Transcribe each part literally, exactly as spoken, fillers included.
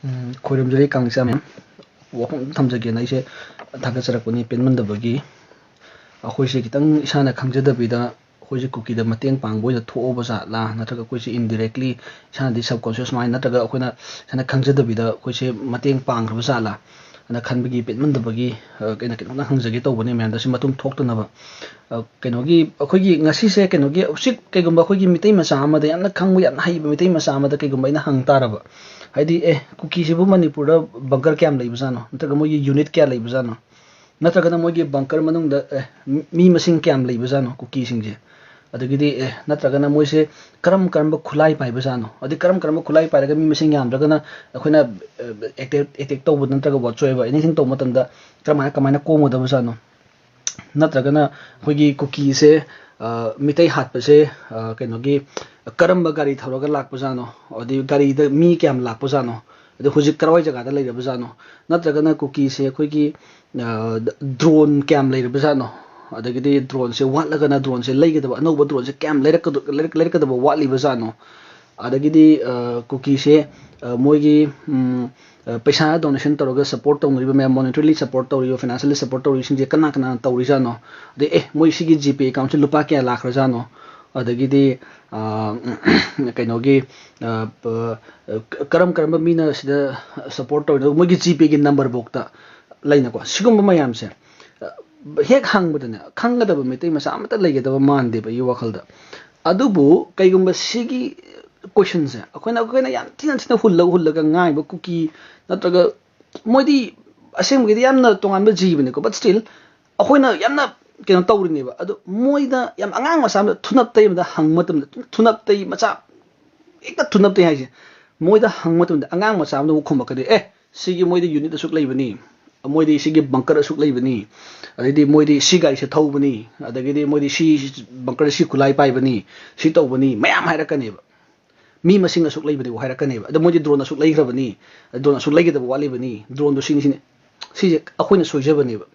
ꯎꯝ, ꯈꯣꯏꯔꯝꯖꯔꯤ ꯀꯥꯡꯖꯝ꯫ ꯋꯥꯐꯝ ꯑꯃ ꯊꯝꯖꯒꯦꯅ ꯑꯩꯁꯦ ꯊꯥꯒꯠꯆꯔꯛꯄꯅꯤ, ꯄꯦꯟꯃꯟꯗꯕꯒꯤ꯫ ꯑꯩꯈꯣꯏꯁꯦ ꯈꯤꯇꯪ ꯏꯁꯥꯅ ꯈꯪꯖꯗꯕꯤꯗ ꯑꯩꯈꯣꯏꯁꯦ ꯀꯨꯀꯤꯗ ꯃꯇꯦꯡ ꯄꯥꯡꯕ ꯑꯣꯏꯅ ꯊꯣꯛꯑꯕ ꯖꯥꯠꯂꯥ, ꯅꯠꯇ꯭ꯔꯒ ꯑꯩꯈꯣꯏꯁꯦ indirectly ꯏꯁꯥꯅꯗꯤ subconscious mind ꯅꯠꯇ꯭ꯔꯒ ꯑꯩꯈꯣꯏꯅ ꯏꯁꯥꯅ ꯈꯪꯖꯗꯕꯤꯗ ꯑꯩꯈꯣꯏꯁꯦ ꯃꯇꯦꯡ ꯄꯥꯡꯈ꯭ꯔꯕ ꯖꯥꯠꯂꯥ ꯑꯅ ꯈꯟꯕꯒꯤ ꯄꯦꯟꯃꯟꯗꯕꯒꯤ, ꯑ, ꯑꯩꯅ ꯈꯤꯇꯪ ꯍꯪꯖꯒꯦ ꯇꯧꯕꯅꯦ ꯃꯌꯥꯝꯗ, ꯁꯤ ꯃꯇꯨꯡ ꯊꯣꯛꯇꯅꯕ꯫ ꯑ, ꯀꯩꯅꯣꯒꯤ, ꯑꯩꯈꯣꯏꯒꯤ ꯉꯁꯤꯁꯦ ꯀꯩꯅꯣꯒꯤ, ꯍꯧꯖꯤꯛ ꯀꯩꯒꯨꯝꯕ ꯑꯩꯈꯣꯏꯒꯤ ꯃꯤꯇꯩ ꯃꯆꯥ ꯑꯃꯗ, ꯌꯥꯝꯅ ꯈꯪꯕ, ꯌꯥꯝꯅ ꯍꯩꯕ ꯃꯤꯇꯩ ꯃꯆꯥ ꯑꯃꯗ ꯀꯩꯒꯨꯝꯕ ꯑꯩꯅ ꯍꯪ ꯇꯥꯔꯕ, ꯍꯥꯏꯗꯤ, "ꯑꯦ, ꯀꯨꯀꯤꯁꯤꯕꯨ ꯃꯅꯤꯄꯨꯔꯗ bunker ꯀꯌꯥꯝ ꯂꯩꯕꯖꯥꯠꯅꯣ? ꯅꯠꯇ꯭ꯔꯒ ꯃꯣꯏꯒꯤ unit ꯀꯌꯥ ꯂꯩꯕꯖꯥꯠꯅꯣ? ꯅꯠꯇ꯭ꯔꯒꯅ ꯃꯣꯏꯒꯤ bunker ꯃꯅꯨꯡꯗ, ꯑꯦ, ꯃꯤ ꯃꯁꯤꯡ ꯀꯌꯥꯝ ꯂꯩꯕꯖꯥꯠꯅꯣ ꯀꯨꯀꯤꯁꯤꯡꯁꯦ?" ꯑꯗꯒꯤꯗꯤ, ꯑꯦ, ꯅꯠꯇ꯭ꯔꯒꯅ ꯃꯣꯏꯁꯦ ꯀꯔꯝ ꯀꯔꯝꯕ ꯈꯨꯠꯂꯥꯏ ꯄꯥꯏꯕꯖꯥꯠꯅꯣ? ꯑꯗꯩ ꯀꯔꯝ ꯀꯔꯝꯕ ꯈꯨꯠꯂꯥꯏ ꯄꯥꯏꯔꯒ ꯃꯤ ꯃꯁꯤꯡ ꯌꯥꯝꯗ꯭ꯔꯒꯅ ꯑꯩꯈꯣꯏꯅ, ꯑ, attack, attack ꯇꯧꯕ ꯅꯠꯇ꯭ꯔꯒ whatsoever anything ꯇꯧꯕ ꯃꯇꯝꯗ ꯀꯔꯝꯍꯥꯏꯅ, ꯀꯃꯥꯏꯅ ꯀꯣꯝꯒꯗꯕꯖꯥꯠꯅꯣ? ꯅꯠꯇ꯭ꯔꯒꯅ ꯑꯩꯈꯣꯏꯒꯤ ꯀꯨꯀꯤꯁꯦ, ꯑ, ꯃꯤꯇꯩ ꯍꯥꯠꯄꯁꯦ, ꯑ, ꯀꯩꯅꯣꯒꯤ, ꯀꯔꯝꯕ ꯒꯥꯔꯤ ꯊꯧꯔꯒ ꯂꯥꯛꯄꯖꯥꯠꯅꯣ? ꯑꯗꯩ ꯒꯥꯔꯤꯗ ꯃꯤ ꯀꯌꯥꯝ ꯂꯥꯛꯄꯖꯥꯠꯅꯣ? ꯑꯗꯩ ꯍꯧꯖꯤꯛ ꯀꯔꯥꯏ ꯖꯒꯥꯗ ꯂꯩꯔꯕꯖꯥꯠꯅꯣ? ꯅꯠꯇ꯭ꯔꯒꯅ ꯀꯨꯀꯤꯁꯦ ꯑꯩꯈꯣꯏꯒꯤ, ꯑ, drone ꯀꯌꯥꯝ ꯂꯩꯔꯕꯖꯥꯠꯅꯣ? ꯑꯗꯒꯤꯗꯤ droneꯁꯦ ꯋꯥꯠꯂꯒꯅ droneꯁꯦ ꯂꯩꯒꯗꯕ, ꯑꯅꯧꯕ droneꯁꯦ ꯀꯌꯥꯝ ꯂꯩꯔꯛꯀꯗ-, ꯂꯩꯔꯛ-, ꯂꯩꯔꯛꯀꯗꯕ ꯋꯥꯠꯂꯤꯕꯖꯥꯠꯅꯣ? ꯑꯗꯒꯤꯗꯤ, ꯑ, ꯀꯨꯀꯤꯁꯦ, ꯑ, ꯃꯣꯏꯒꯤ, ꯎꯝ, ꯑ, ꯄꯩꯁꯥ donation ꯇꯧꯔꯒ support ꯇꯧꯅꯔꯤꯕ ꯃꯌꯥꯝ, monetarily support ꯇꯧꯔꯤꯕ, financially support ꯇꯧꯔꯤꯁꯤꯡꯁꯦ ꯀꯅꯥ ꯀꯅꯥ ꯇꯧꯔꯤꯖꯥꯠꯅꯣ? ꯑꯗꯩ, ꯑꯦ, ꯃꯣꯏ ꯁꯤꯒꯤ GPay accountꯁꯦ ꯂꯨꯄꯥ ꯀꯌꯥ ꯂꯥꯛꯈ꯭ꯔꯖꯥꯠꯅꯣ? ꯑꯗꯒꯤꯗꯤ, ꯑ, ꯀꯩꯅꯣꯒꯤ, ꯑ, ꯄ-, ꯑ, ꯀꯔꯝ ꯀꯔꯝꯕ ꯃꯤꯅ ꯁꯤꯗ support ꯇꯧꯔꯤꯅꯣ? ꯃꯣꯏꯒꯤ GPayꯒꯤ numberꯐꯥꯎꯗ ꯂꯩꯅꯀꯣ꯫ ꯁꯤꯒꯨꯝꯕ ꯃꯌꯥꯝꯁꯦ, ꯑ, ꯍꯦꯛ ꯍꯪꯕꯗꯅꯦ, ꯈꯪꯒꯗꯕ ꯃꯩꯇꯩ ꯃꯆꯥ ꯑꯃꯠꯇ ꯂꯩꯒꯗꯕ ꯃꯥꯟꯗꯦꯕ ꯑꯩꯒꯤ ꯋꯥꯈꯜꯗ꯫ ꯑꯗꯨꯕꯨ ꯀꯩꯒꯨꯝꯕ ꯁꯤꯒꯤ questionꯁꯦ ꯑꯩꯈꯣꯏꯅ, ꯑꯩꯈꯣꯏꯅ ꯌꯥꯝ ꯊꯤꯅ, ꯊꯤꯅ ꯍꯨꯜꯂꯒ, ꯍꯨꯜꯂꯒ ꯉꯥꯏꯕ ꯀꯨꯀꯤ ꯅꯠꯇ꯭ꯔꯒ ꯃꯣꯏꯗꯤ ꯑꯁꯦꯡꯕꯒꯤꯗꯤ ꯌꯥꯝꯅ ꯇꯣꯉꯥꯟꯕ ꯖꯤꯕꯅꯤꯀꯣ, but still ꯑꯩꯈꯣꯏꯅ ꯌꯥꯝꯅ ꯀꯩꯅꯣ ꯇꯧꯔꯤꯅꯦꯕ꯫ ꯑꯗꯣ ꯃꯣꯏꯗ ꯌꯥꯝ ꯑꯉꯥꯡ ꯃꯆꯥ ꯑꯃꯗ ꯊꯨꯅꯞꯇꯩ ꯑꯃꯗ ꯍꯪꯕ ꯃꯇꯝꯗ, ꯊꯨꯅꯞꯇꯩ ꯃꯆꯥ, ꯍꯦꯛꯇ ꯊꯨꯅꯞꯇꯩ ꯍꯥꯏꯁꯦ, ꯃꯣꯏꯗ ꯍꯪꯕ ꯃꯇꯝꯗ ꯑꯉꯥꯡ ꯃꯆꯥ ꯑꯃꯅ ꯑꯃꯨꯛ ꯈꯨꯝꯃꯛꯀꯅꯤ, "ꯑꯦ, ꯁꯤꯒꯤ ꯃꯣꯏꯗꯤ unit ꯑꯁꯨꯛ ꯂꯩꯕꯅꯤ, ꯃꯣꯏꯗꯤ ꯁꯤꯒꯤ bunker ꯑꯁꯨꯛ ꯂꯩꯕꯅꯤ, ꯑꯗꯩꯗꯤ ꯃꯣꯏꯗꯤ ꯁꯤ ꯒꯥꯔꯤꯁꯦ ꯊꯧꯕꯅꯤ, ꯑꯗꯒꯤꯗꯤ ꯃꯣꯏꯗꯤ ꯁꯤ bunker ꯁꯤ ꯈꯨꯠꯂꯥꯏ ꯄꯥꯏꯕꯅꯤ, ꯁꯤ ꯇꯧꯕꯅꯤ", ꯃꯌꯥꯝ ꯍꯥꯏꯔꯛꯀꯅꯦꯕ꯫ "ꯃꯤ ꯃꯁꯤꯡ ꯑꯁꯨꯛ ꯂꯩꯕꯅꯤ" ꯍꯥꯏꯔꯛꯀꯅꯦꯕ꯫ "ꯑꯗ ꯃꯣꯏꯗꯤ drone ꯑꯁꯨꯛ ꯂꯩꯈ꯭ꯔꯕꯅꯤ, drone ꯑꯁꯨꯛ ꯂꯩꯒꯗꯕ ꯋꯥꯠꯂꯤꯕꯅꯤ, droneꯗꯣ ꯁꯤꯅꯤ, ꯁꯤꯅꯤ"꯫ ꯁꯤꯁꯦ ꯑꯩꯈꯣꯏꯅ ꯁꯣꯏꯖꯕꯅꯦꯕ꯫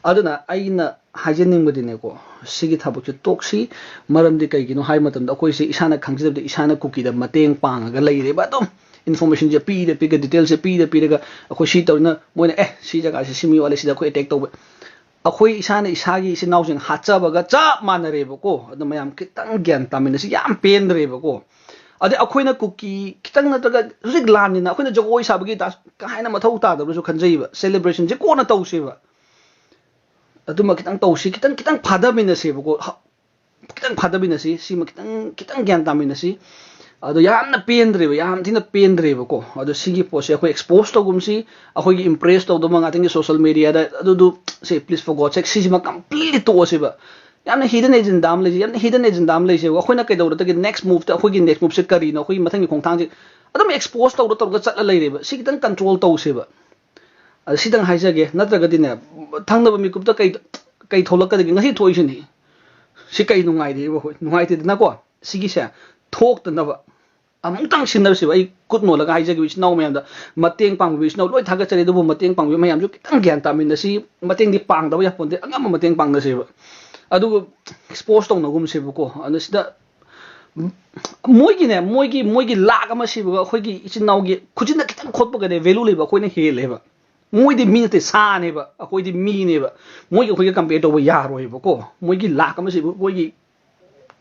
ꯑꯗꯨꯅ ꯑꯩꯅ ꯍꯥꯏꯖꯅꯤꯡꯕꯗꯤꯅꯦꯀꯣ, ꯁꯤꯒꯤ ꯊꯕꯛꯁꯦ ꯇꯣꯛꯁꯤ꯫ ꯃꯔꯝꯗꯤ ꯀꯩꯒꯤꯅꯣ ꯍꯥꯏꯕ ꯃꯇꯝꯗ ꯑꯩꯈꯣꯏꯁꯦ ꯏꯁꯥꯅ ꯈꯪꯖꯗꯕꯗ ꯏꯁꯥꯅ ꯀꯨꯀꯤꯗ ꯃꯇꯦꯡ ꯄꯥꯡꯉꯒ ꯂꯩꯔꯦꯕ ꯑꯗꯨꯝ꯫ informationꯁꯦ ꯄꯤꯔ ꯄꯤꯔꯒ, detailꯁꯦ ꯄꯤꯔ ꯄꯤꯔꯒ, ꯑꯩꯈꯣꯏ ꯁꯤ ꯇꯧꯔꯤꯅ, ꯃꯣꯏꯅ ꯑꯦ ꯁꯤ ꯖꯒꯥꯁꯦ ꯁꯤ ꯃꯤ ꯋꯥꯠꯂꯦ, ꯁꯤꯗ ꯑꯩꯈꯣꯏ attack ꯇꯧꯕ, ꯑꯩꯈꯣꯏ ꯏꯁꯥꯅ ꯏꯁꯥꯒꯤ ꯏꯆꯤꯟ ꯏꯅꯥꯎꯁꯤꯡ ꯍꯥꯠꯆꯕꯒ ꯆꯞ ꯃꯥꯟꯅꯔꯦꯕꯀꯣ꯫ ꯑꯗꯣ ꯃꯌꯥꯝ ꯈꯤꯇꯪ ꯒ꯭ꯌꯥꯟ ꯇꯥꯃꯤꯟꯅꯁꯤ, ꯌꯥꯝ ꯄꯦꯟꯗ꯭ꯔꯦꯕꯀꯣ꯫ ꯑꯗꯩ ꯑꯩꯈꯣꯏꯅ ꯀꯨꯀꯤ ꯈꯤꯇꯪ ꯅꯠꯇ꯭ꯔꯒ ꯍꯧꯖꯤꯛ ꯂꯥꯟꯅꯤꯅ ꯑꯩꯈꯣꯏꯅ ꯖꯒꯣꯏ ꯁꯥꯕꯒꯤ ꯗꯥꯟꯁ ꯀꯥ ꯍꯦꯟꯅ ꯃꯊꯧ ꯇꯥꯗꯕ꯭ꯔꯁꯨ ꯈꯟꯖꯩꯕ꯫ Celebrationꯁꯦ ꯀꯣꯟꯅ ꯇꯧꯁꯦꯕ꯫ ꯑꯗꯨꯃ ꯈꯤꯇꯪ ꯇꯧꯁꯤ, ꯈꯤꯇꯪ ꯈꯤꯇꯪ ꯐꯥꯗꯃꯤꯟꯅꯁꯦꯕꯀꯣ꯫ ꯍ-, ꯈꯤꯇꯪ ꯐꯥꯗꯃꯤꯟꯅꯁꯤ, ꯁꯤꯃ ꯈꯤꯇꯪ ꯈꯤꯇꯪ ꯒ꯭ꯌꯥꯟ ꯇꯥꯃꯤꯟꯅꯁꯤ꯫ ꯑꯗꯣ ꯌꯥꯝꯅ ꯄꯦꯟꯗ꯭ꯔꯦꯕ, ꯌꯥꯝ ꯊꯤꯅ ꯄꯦꯟꯗ꯭ꯔꯦꯕꯀꯣ꯫ ꯑꯗꯣ ꯁꯤꯒꯤ ꯄꯣꯠꯁꯦ ꯑꯩꯈꯣꯏ expose ꯇꯧꯒꯨꯝꯁꯤ꯫ ꯑꯩꯈꯣꯏꯒꯤ impress ꯇꯧꯗꯕ ꯉꯥꯛꯇꯪꯒꯤ social mediaꯗ ꯑꯗꯨꯗꯨ ꯁꯦ, please for God sake, ꯁꯤꯁꯤꯃ completely ꯇꯣꯛꯑꯁꯦꯕ꯫ ꯌꯥꯝꯅ hidden agenda ꯑꯃ ꯂꯩꯁꯦ, ꯌꯥꯝꯅ hidden agenda ꯑꯃ ꯂꯩꯁꯦꯕ꯫ ꯑꯩꯈꯣꯏꯅ ꯀꯩꯗꯧꯔꯗꯒꯦ, next moveꯇ ꯑꯩꯈꯣꯏꯒꯤ next moveꯁꯦ ꯀꯔꯤꯅꯣ, ꯑꯩꯈꯣꯏꯒꯤ ꯃꯊꯪꯒꯤ ꯈꯣꯡꯊꯥꯡꯁꯦ ꯑꯗꯨꯝ expose ꯇꯧꯔ ꯇꯧꯔꯒ ꯆꯠꯂ ꯂꯩꯔꯦꯕ꯫ ꯁꯤ ꯈꯤꯇꯪ control ꯇꯧꯁꯦꯕ꯫ ꯑꯗ ꯁꯤꯗꯪ ꯍꯥꯏꯖꯒꯦ, ꯅꯠꯇ꯭ꯔꯒꯗꯤꯅꯦ, ꯊꯪꯅꯕ ꯃꯤꯀꯨꯞꯇ ꯀꯩ, ꯀꯩ ꯊꯣꯛꯂꯛꯀꯗꯒꯦ? ꯉꯁꯤ ꯊꯣꯛꯏꯁꯤꯅꯤ꯫ ꯁꯤ ꯀꯩ ꯅꯨꯡꯉꯥꯏꯔꯤꯕ? ꯍꯣꯏ, ꯅꯨꯡꯉꯥꯏꯇꯦꯗꯅꯀꯣ꯫ ꯁꯤꯒꯤꯁꯦ ꯊꯣꯛꯇꯅꯕ ꯑꯃꯨꯛꯇꯪ ꯁꯤꯟꯅꯔꯁꯤꯕ꯫ ꯑꯩ ꯈꯨꯠ ꯅꯣꯜꯂꯒ ꯍꯥꯏꯖꯒꯦ, ꯏꯆꯤꯟ ꯏꯅꯥꯎ ꯃꯌꯥꯝꯗ, ꯃꯇꯦꯡ ꯄꯥꯡꯕꯤꯕ ꯏꯆꯤꯟ ꯏꯅꯥꯎ ꯂꯣꯏ ꯊꯥꯒꯠꯆꯔꯤ, ꯑꯗꯨꯕꯨ ꯃꯇꯦꯡ ꯄꯥꯡꯕꯤꯕ ꯃꯌꯥꯝꯁꯨ ꯈꯤꯇꯪ ꯒ꯭ꯌꯥꯟ ꯇꯥꯃꯤꯟꯅꯁꯤ꯫ ꯃꯇꯦꯡꯗꯤ ꯄꯥꯡꯗꯕ ꯌꯥꯄꯣꯟꯇꯦ, ꯑꯉꯝꯕ ꯃꯇꯦꯡ ꯄꯥꯡꯅꯁꯦꯕ꯫ ꯑꯗꯨꯒ expose ꯇꯧꯅꯒꯨꯝꯁꯦꯕꯀꯣ꯫ ꯑꯗꯨ ꯁꯤꯗ ꯃꯣꯏꯒꯤꯅꯦ, ꯃꯣꯏꯒꯤ, ꯃꯣꯏꯒꯤ ꯂꯥꯛ ꯑꯃ ꯁꯤꯕꯒ ꯑꯩꯈꯣꯏꯒꯤ ꯏꯆꯤꯟ ꯏꯅꯥꯎꯒꯤ ꯈꯨꯖꯤꯟꯅ ꯈꯤꯇꯪ ꯈꯣꯠꯄꯒꯅꯦ value ꯂꯩꯕ ꯑꯩꯈꯣꯏꯅ ꯍꯦꯜꯂꯦꯕ꯫ ꯃꯣꯏꯗꯤ ꯃꯤ ꯅꯠꯇꯦ, ꯁꯥꯅꯦꯕ, ꯑꯩꯈꯣꯏꯗꯤ ꯃꯤꯅꯦꯕ꯫ ꯃꯣꯏꯒꯤ ꯑꯩꯈꯣꯏꯒ compare ꯇꯧꯕ ꯌꯥꯔꯣꯏꯕꯀꯣ꯫ ꯃꯣꯏꯒꯤ ꯂꯥꯛ ꯑꯃ ꯁꯤꯕ, ꯃꯣꯏꯒꯤ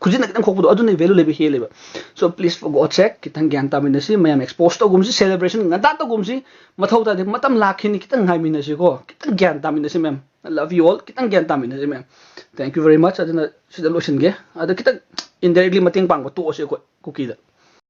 ꯈꯨꯖꯤꯟꯅ ꯈꯤꯇꯪ ꯈꯣꯛꯄꯗꯣ, ꯑꯗꯨꯅ value ꯂꯩꯕ ꯍꯦꯜꯂꯦꯕ꯫ So please for God sake, ꯈꯤꯇꯪ ꯒ꯭ꯌꯥꯟ ꯇꯥꯃꯤꯟꯅꯁꯤ, ꯃꯌꯥꯝ expose ꯇꯧꯒꯨꯝꯁꯤ, celebration ꯉꯟꯇꯥ ꯇꯧꯒꯨꯝꯁꯤ꯫ ꯃꯊꯧ ꯇꯥꯗꯦ, ꯃꯇꯝ ꯂꯥꯛꯈꯤꯅꯤ, ꯈꯤꯇꯪ ꯉꯥꯏꯃꯤꯟꯅꯁꯤꯀꯣ, ꯈꯤꯇꯪ ꯒ꯭ꯌꯥꯟ ꯇꯥꯃꯤꯟꯅꯁꯤ ꯃꯌꯥꯝ꯫ I love you all. ꯈꯤꯇꯪ ꯒ꯭ꯌꯥꯟ ꯇꯥꯃꯤꯟꯅꯁꯤ ꯃꯌꯥꯝ꯫ Thank you very much. ꯑꯗꯨꯅ ꯁꯤꯗ ꯂꯣꯏꯁꯤꯟꯒꯦ꯫ ꯑꯗ ꯈꯤꯇꯪ indirectly ꯃꯇꯦꯡ ꯄꯥꯡꯕ ꯇꯣꯛꯑꯁꯤ ꯑꯩꯈꯣꯏ ꯀꯨꯀꯤꯗ꯫